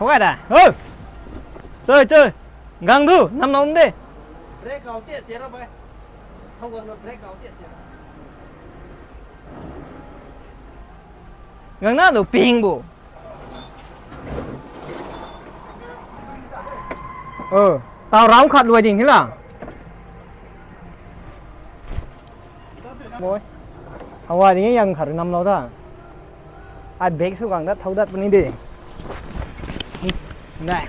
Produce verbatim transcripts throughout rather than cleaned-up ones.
Hoi da. Ho. Choi, choi. Gang du, nam nam de. Brake out tia tia ra bai. Hau gang na brake out tia tia. Gang na du ping bu. Ơ, tau round khat luai ding hila. Boi. Hawa ding yang khat nam lo ta. Ai bag sw gang dat thau dat puni de. Nai.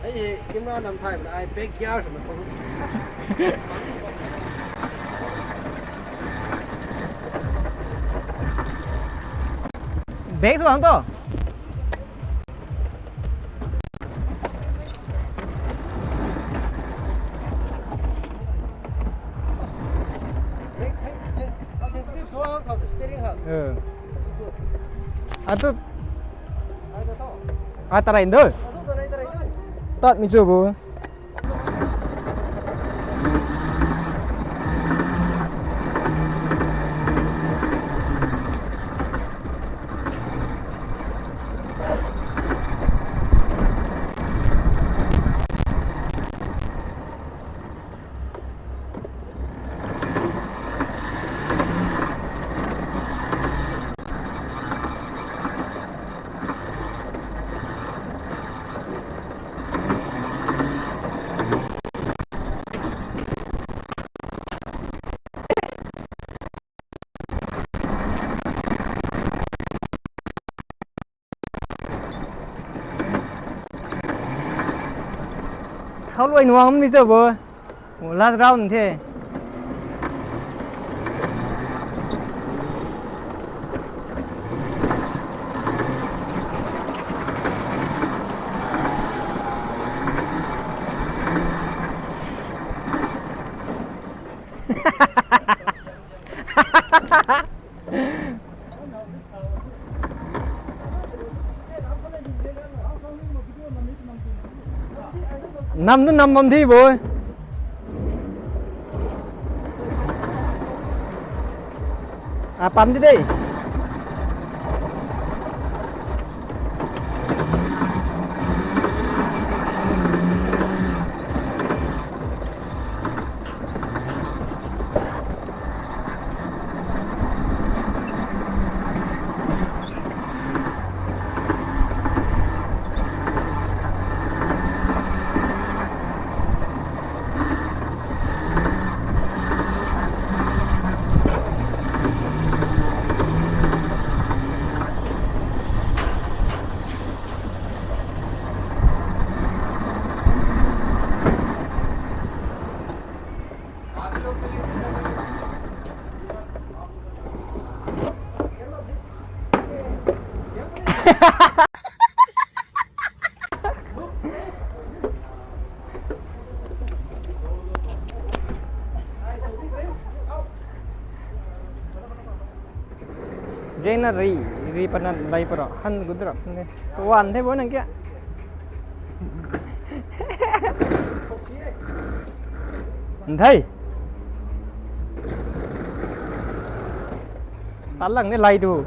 Ai camera nam thai ai bag gear sw na thau. Bag sw gang to. Brake hei sens-, sensitive sw ang khou, steering hei. Atu. A tarai ndo. Atu tarai, tarai ndo. Tat mi chu bu. Khau luai nuang mi cho bo. Last round the. Nam nu nam bam thi bo. A, pam di de. Jena ri, ri pana lai paro, han gudra, ne. Wan the bo nang kya? Nthei. Talang ne lai tu.